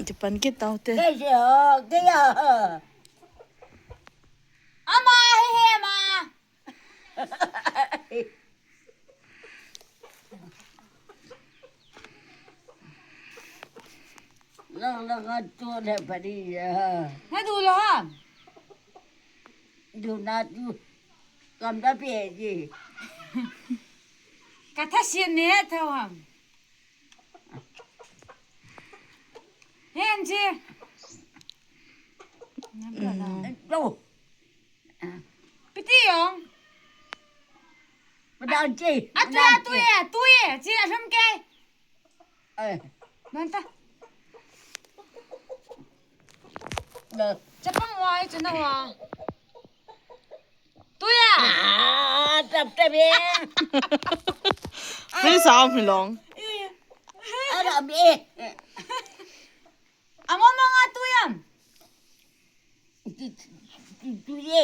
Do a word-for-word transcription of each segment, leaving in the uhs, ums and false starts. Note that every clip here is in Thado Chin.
Ti pan kit tau te. Ama hi he ma. Lang lang a tu le pari ya. Na du lo ham. Du na du. Kam da pe ji. Ka tha sien ne tha ham. Hen chi. Lo. Piti yong. Madan chi. Atu ya, tu ya, tu ya. Chi a lum ke. Eh. Nanta. Chapang wa, chuna wa. Tuya. Ah, tap tap ye. Hei sao mi long. Ara be. Amo mo nga tuyam. Tuye.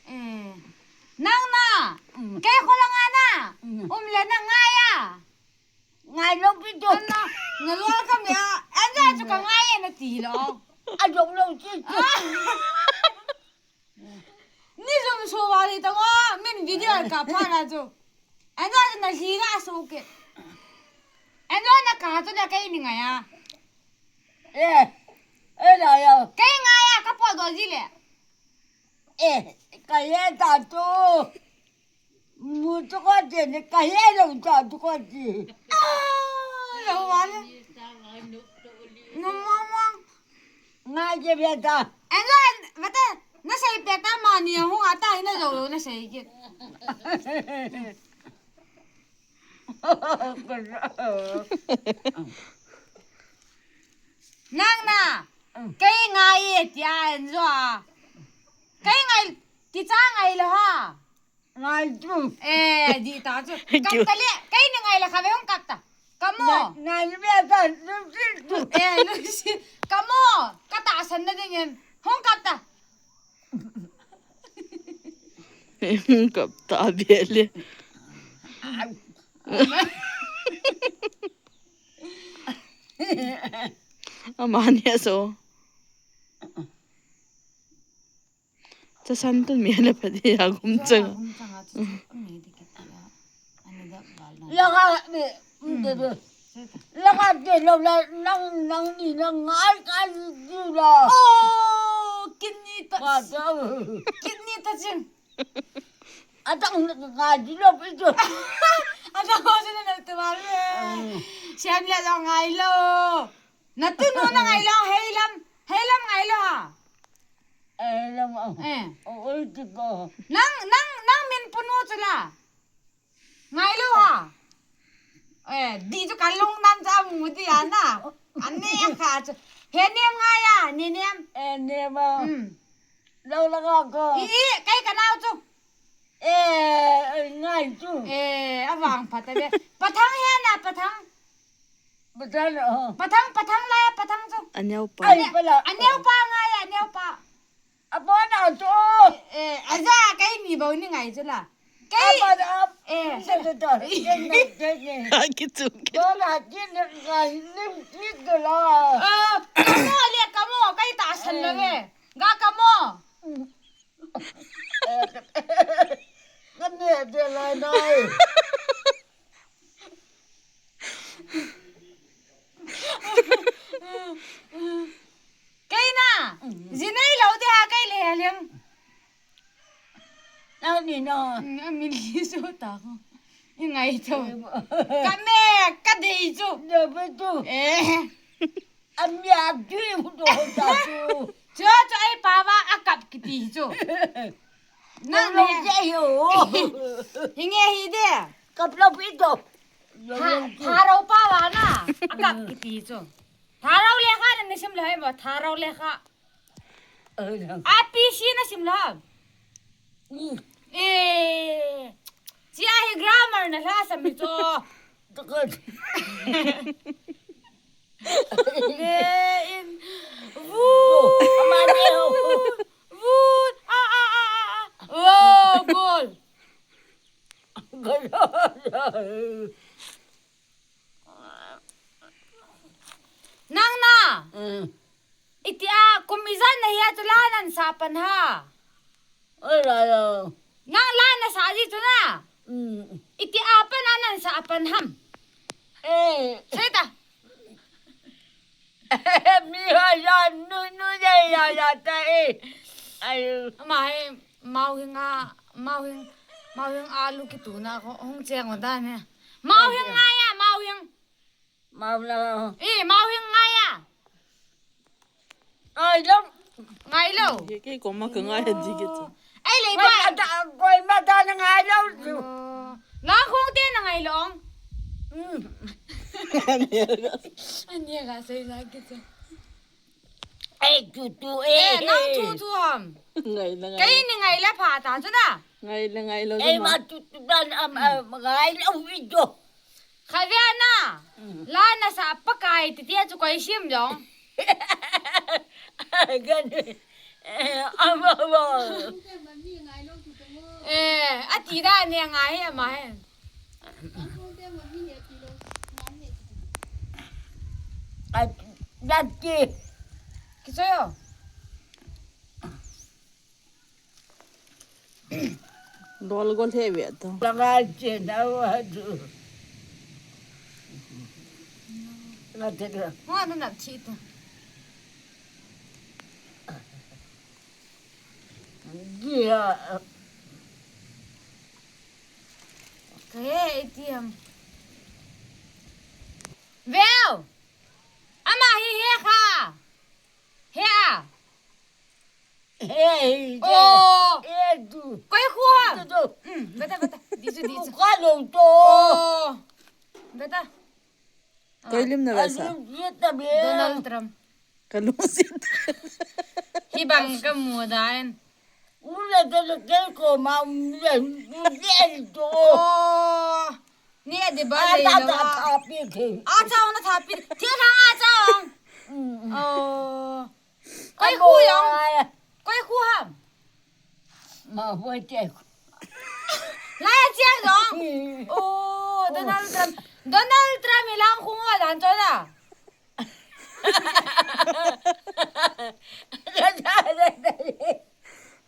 Eh. Nang na. Kei kholang ana. Um le na nga ya. Ngai lo pi tu. Ana, na lo ka mi a. Ana chu ka ngai na ti lo. A jong lo chi chu. Ni jong so wa li ta wa, min video ka pha na chu. Ana na hi na so ke. Ana na ka chu na kai ni ngai a. Eh. Eh la ya. Kai ngai a ka po do ji le. Eh, ka ye ta tu. Mu tu ko je ne ka he lo ta tu ko je. Ah, lo wa le. No mo mo. Nga je be ta. Enzo, bete, na sei pe ta ma ni hu ata ina zo lo na sei ke. Nang na, kei ngai e tia Enzo a. Kei ngai, ti cha ngai lo ha. Ngai tu. Eh, di ta chu. Kap ta le, kei ni ngai la kha ve hung kap ta. Kamo. Ngai, ngai ve ta, lu si tu. Eh, lu si. Kamo, ka ta san na ding em. Hung kap ta. Hung kap ta be le. Amani aso. Chasan tun mi le pha di a gum chang. Gum chang a chu chu mi di kit a. Ani da bal na. Laka ni, de de. Laka de lo la nang nang ni nang ngai ka ni la. Oh, kidney ta. Wa da. Kidney ta ching. Atang ngai di lo pi chu. Atang ho chu na tu bal le. Siam le lo ngai lo. Na tu no na ngai lo, hei lam, hei lam ngai lo ha. Eh, lam a. Eh. O, oi, ti ko. Nang, nang, nang min punu chu la. Ngai lo ha. Eh, di chu ka lung nam cha mu di a na. Ane kha chu. He nem ngai a, ne nem. Eh, nem a. Hmm. Lo la ga ko. I, i, kai ka nau chu. Eh, ngai chu. Eh, avang phat a ve. Pathang he na, pathang. Pathang, oh. Pathang, pathang la, pathang chu. Aneo pa. Ai, pala. Aneo pa ngai, aneo pa. Abona chu. Eh, aja kai mi bou ni ngai chu la. Kai. Abona, ab. Eh. Sa, sa, sa. Yen, yen, yen. Aki chu. Bona, yen, ngai, nim, nim, la. Ah, kamo le, kamo, kai ta san la ve. Ga kamo. Ka ne de lai nai. Kei na, jinei lo de ha kei le ha leng. Nau ni no. Mm, a min li so ta ko. I ngai to. Ka me, ka dei chu. Ne be chu. Eh. Amia dui hu to ho ta chu. Cho, cho, ai pa va a kap kiti chu. Nang lo ne. Je hi o. Hi nge hi de. Kap lo pi to. Ha, ha ro pa va na. A kap kiti chu. Tharau lekha na sim le hai mo, tharau lekha. A P C na sim le ha. Eh. Chia hi grammar na la sam mi cho. Takot. Ne in. Vu. Ama ne ho. Vu. A, a, a, a, a. Oh, goal. Goal. Itia kum ijat nahi a chu la nasah pan ham? Oi, la lo. Nang la nasah ji chu na? Mm. Itia pan a nasah pan ham? Eh. Sei ta. Mi ha ya nu nu ya ya ya ta eh. Ai. Ama he, Mauhing a, Mauhing, Mauhing alu kituna ko hung cheng o da ne. Mauhing ngai a, Mauhing. Mau la. Eh, Mauhing ngai a. Ngai lou. Ngai lou. Ke, ke koma ka ngai a di ke tu. Ai, lei ba. Koi mata, koi mata na ngai lou tu. Oh. Na khong te na ngai lou. Mm. Ania ga sei na ke tu. Eh, tu tu, eh, eh, nang tu tu ham. Ngai la, ngai. Kei ni ngai la pha ta chu na. Ngai la, ngai lou. Eh, ma tu tu dan am, am, ngai lou video. Khatvei na. Mm. La nasah pakai titia chu koi sim jong. Gan. Eh, ama, ama. Eh, ati da ne ngai ama he. Ati, ati. Kichoyo. Dol gol he ve to. Langa che na wa du. La te la. Wa na na chi to. Gia. Ka he A T M. Veo. Ama hi he kha. He a. He, he, oh. He, du. Koi khu ham? Du, du. Hmm, beta, beta. Di chu, di chu. Ka lo to. Oh. Beta. Koi lim na besa. Alim ye ta be. Donald Trump. Ka lungset. Hibang ka mu dan. U le de le ke ko ma u le u le to. Oh. Ni a di ba le lo. A cha na thapi. Thil thang a cha. Mm. Oh. Koi khu jong? Koi khu ham? Ma hoi te. Lai a chia jong? Oh, Donald Trump. Donald Trump hi lang khu ngo dan cho da.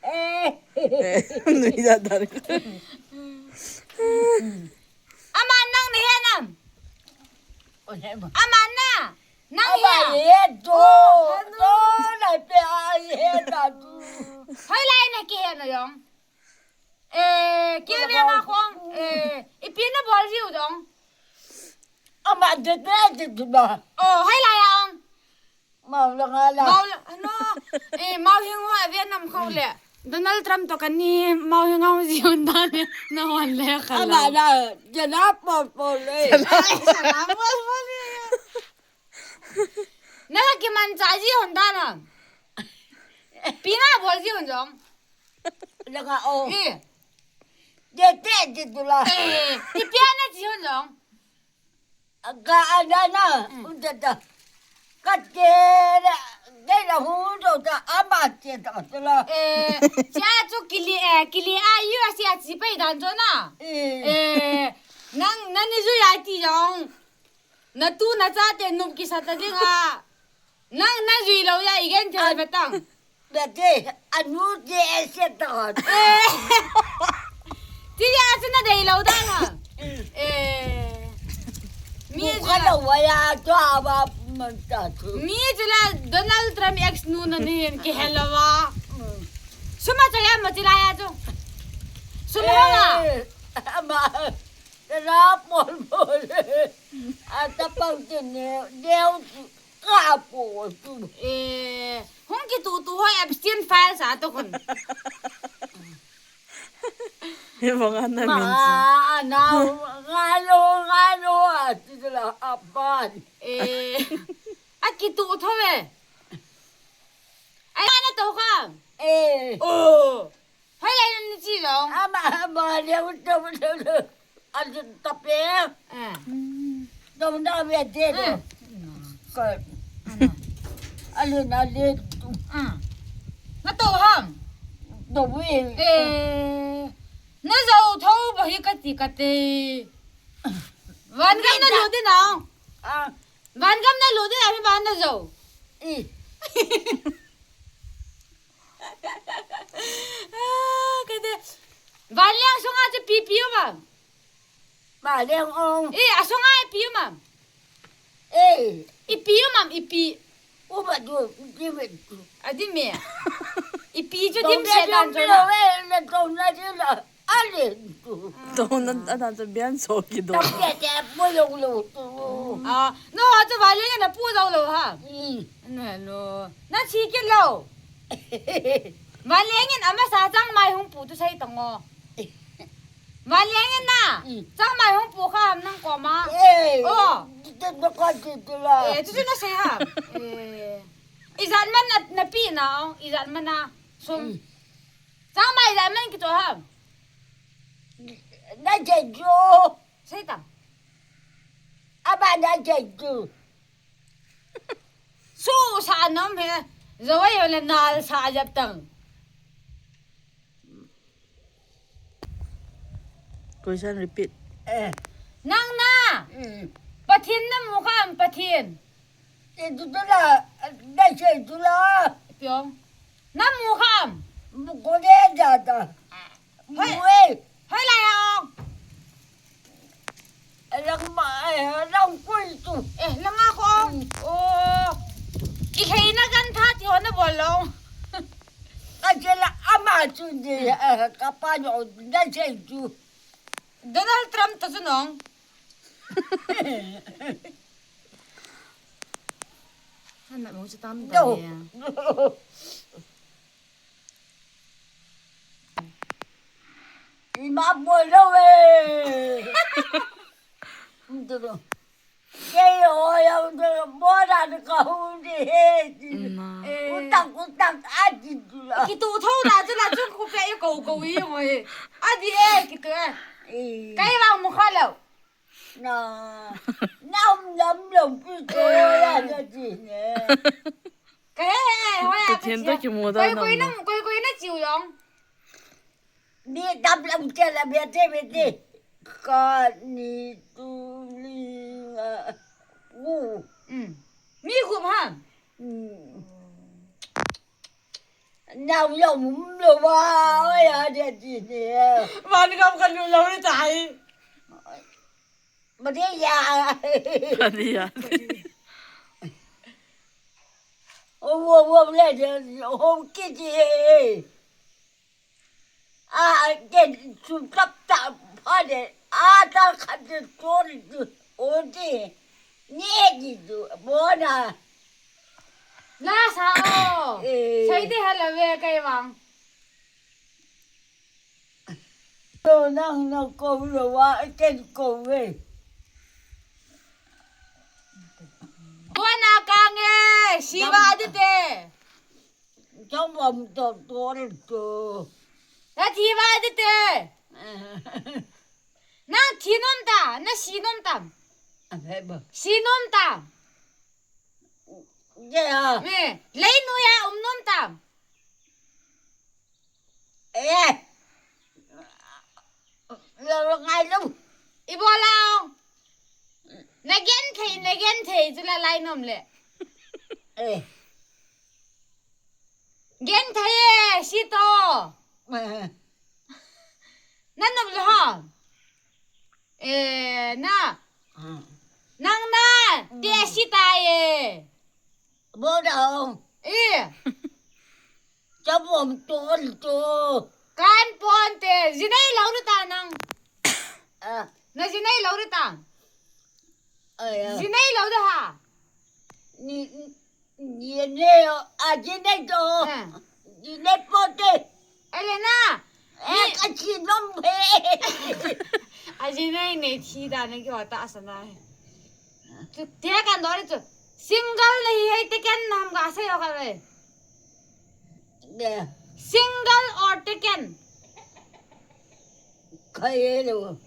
Eh. Nui ja dar. Ama nang ni he nam. Ama na. Nang ama he. He to. Oh, to na pe a he ta tu. Hoilai na kihe na jong. Eh, kihe na khong. Eh, ipi na bol jiu jong. Ama de de de de ba. Oh, hoilai a ong. Mau la nga la. Mau la, ano? Eh, Mauhing ho a Vietnam kho le. Donald Trump to kani Mauhing ho ji hon dan na hon le khala. Ama na, jana po po le. Ai, jana po po le. Na kimancha ji hon dan na. Pi na bol ji hon jong. La nga o. Eh. De de de tu la. Eh, ti pia na ji hon jong. Ka ana na, mm, u ta ta. Ka te la, te la hu to ta, ama te ta ta la. Eh, cha chu kili, eh, kili a U S A chi pai dan cho na. Eh. Eh, nang, nang ni ju ya ti jong. Na tu na cha te nup kisa ta ding a. Nang na jui lou ya i gen thei ve tang. Bete, anu te ese ta. Eh. Ti ya chu na dei lou da na. Eh. Mi chu la. Ka lou wa ya to a ba man ta tu. Mi chu la Donald Trump ex nu na ni hin ki hello wa. Suma cha ya ma chi la ya chu. Suma wa. Eh, ama. Ra pol pol. A ta pang te ne, deu. Ka po tu. Eh, hung kitu tu ho Epstein file sa to khun. He bang ana min chi. Ma, ana, nga lo, nga lo, a ti la apan. Eh, a kitu tho ve. Ai na to kha. Eh. Oh. Hoilai na ni chi jong. Ama, ama, le, u, to, to, to. A, ta pe. Eh. To na ve de. Eh. Ka. Ana. A le na le. Ah. Na to ham. To ve. Eh. Na jo tho ba hi ka ti ka te. Van gam na lu de na. Ah. Van gam na lu de a mi van na jo. I. Ah, kati. Vanleng sunga chu ipi ipi um am? Vanleng ong. Eh, asunga ipi um am? Eh. Ipi um am, ipi? Uba du, di me du. Adi me. Ipi chu dim se dan chu na. Eh, na dong na di la. Ale du. Dong na, ana chu bian so ki dong. Tam te te mo lo lo tu. Ah, no, chu vanleng na pu lo lo ha. Mm. Na lo. Na chi ki lo. Vanleng in amasa changmai hung pu tu sei tong o. Vanleng in na. Mm. Changmai hung pu kha ham nang koma. Eh. Oh. Di, di, di, di, di la. Eh, tu tu na sei ha. Eh. Ijat man na, na pi na ong, ijat man na. Sum. Mm. Changmai ijat man kito ham. Na je jo. Sei ta. Aba na je jo. Su sa nom he. Zawai ho le nal sa jap tang. Question repeat. Eh. Nang na. Mm. Pathen na mu kha am Pathen? Eh, tu tu la, dai se tu la. Piong. Na mu kha am? Mu ko de ja ta. Hoi. Mu e. Hoi la ya ong. Lang ma, eh, lang kui tu. Eh, lang a ko ong. Mm. Oh. Ki hei na gan tha ti ho na bol lo. Ka je la ama chu de, eh, ka pa no da je tu. Donald Trump ta chu nong. Hana mo chu tam ta ya. Ima bol lo e. Ndu lo. Ke yo yo ndu lo, mo da ka hu di he di. Utak utak a di du la. Kitu tho da chu la chu ku pe ko ko i mo he. A di e kitu e. Eh. Kai vang mu kha lo. Na, nam lam lam pi to ya na ji ne. Ka he he, ho ya ka Pathen to chi. Kimu da koi, nam koi na, nam. Koi, koi na chiu yong. Ni dam lam che la be te be te. Ka ni tu li nga. U. Mm. Ni kum ha. Mm. Nau yau mum lo wa, oi, a de di ne. Van gam ka lu lo ni tai. Ma de ya. Ma de ya. O wo wo le de, o ki di. A, a, ke su tap tap pha de. A, ta kha de to de. O de. Ni di du. Mo na. La sa o. Eh. Sai de ha la ve kai vang. To nang na ko lo wa ken ko ve. Ko na ka nge, siva di te. Chom bom to to to. Na siva di te. Na thi nom ta, na si nom tam. A phe ba. Si nom tam. Ye a. Me, lei nu ya um nom tam. Eh. Lo lo ngai lo. I bo lao. Na gen thei, na gen thei chu la lai nom le. Eh. Gen thei e, si to. Eh. Na nom lo ha. Eh, na. Ah. Nang na, mm. Te si ta e. Bo da hong. Eh. Chapom ton to. Kan pon te, jinei lo ni ta nang. Ah. Na jinei lo ni ta. Ai, ah. Jinei lo da ha. Ni, ni, jinei, ah, jinei to. Ah. Jinei pon te. Elena. Eh, ni ka chi nom he. A jinei nei thi da na ki wa ta sa na he. Chu te kan do ni chu. Single na hi hai te ken nam ga se yo ka ve. Single or taken? Khai lo.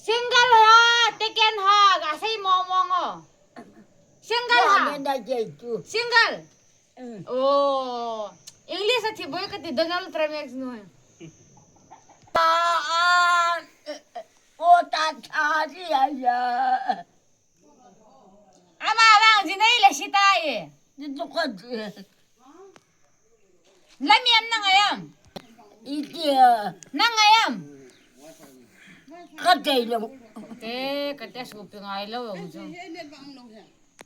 Single ha, taken ha, ga sei mo mo ngo. Single ha. Single. Mm. Oh, English a thi boi ka ti Donald Trump ex nu. Ah, ah, eh, eh, oh, ta, ta, ya, ya. Ama vang jinei le si ta e. Lam em nang ayam. Iti a. Nang ayam. Ka dei lo. Te, ka te su pi ngai lo, lo jo.